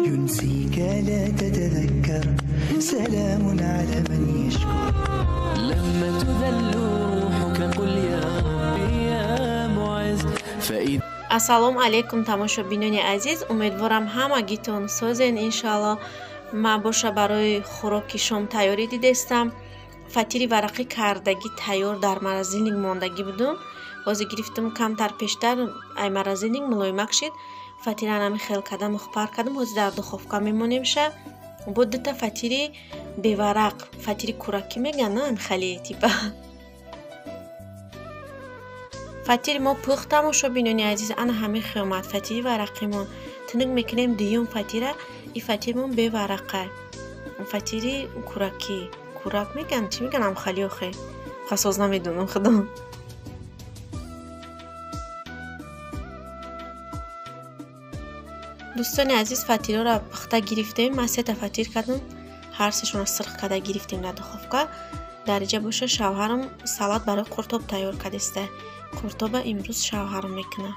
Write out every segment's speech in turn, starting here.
ينسيك لا تتذكر سلام على من يشكر لما تذل روحك قل يا ربي يا معز فإذا Ассалому алайкум, тамошобинони азиз. Умедворам, ҳамагитон созен, иншоалло. Ман боша барои хӯроки шом тайёрӣ дидестам. Фатири варақӣ кардагӣ тайёр дар морозильник мондагӣ будум. Ҳозир гирифтум, камтар пештар ай морозильник мулоимак шид. Фатира нами хел кардам, мухпар кардам, ҳозир дар духовка мемонемша. Бо дута фатири беварақ, фатири куракӣ меган, на хали типа. Фатири мо пухт, тамошобинони азиз, ана ҳамин хиёмад фатири варақимон. Тунук мекунем дуюм фатира, и фатиримон беварақа. Фатири куракӣ. Курак меган, чӣ меган амхали охе? Хасоз намедонам худо. Дӯстони азиз, фатирҳоро пухта гирифтем. Ман сета фатир кардам, ҳар сешонро сирх карда гирифтем дар духовка. Дар инҷа боша шавҳарам салат барои қуртоб тайёр кардеста. Қуртоба имрӯз шавҳарам мекунад.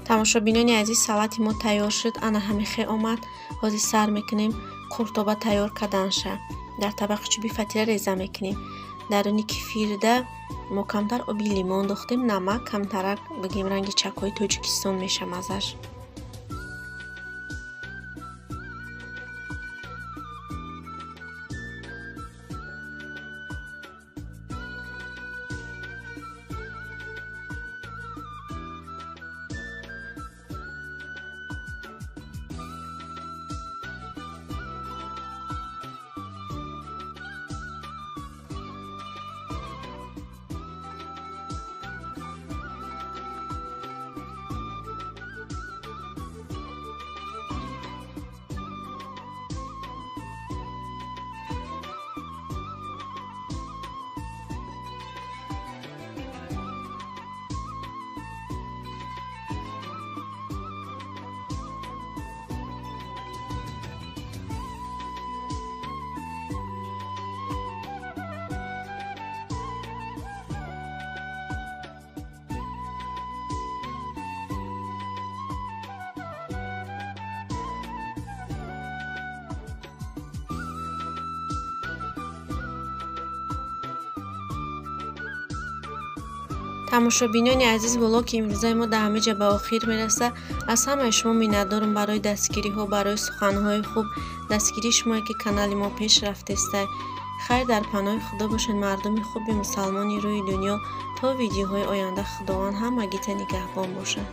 Тамошобинони азиз, салати мо тайёр шуд, ана ҳамин омад. Ҳозир сар мекунем қуртоба тайёр карданша. Дар табақи чӯби фатира реза мекунем. Даруни кефирда мо камтар оби лимон дохтем, намак камтарак, бигем ранги чакҳои Тоҷикистон меша мазаш. Тамошобинони азиз, влоги имрӯзаи мо дар ҳамин ҷа ба охир мерасад. Аз ҳамаи шумо миннатдорам барои дастгириҳо, барои суханҳои хуб, дастгирии шумое, ки канали мо пеш рафтеста. Хайр, дар паноҳи Худо бошед, мардуми хуби мусалмони рӯи дунё. То видеоҳои оянда Худованд ҳамагита нигаҳбон бошад.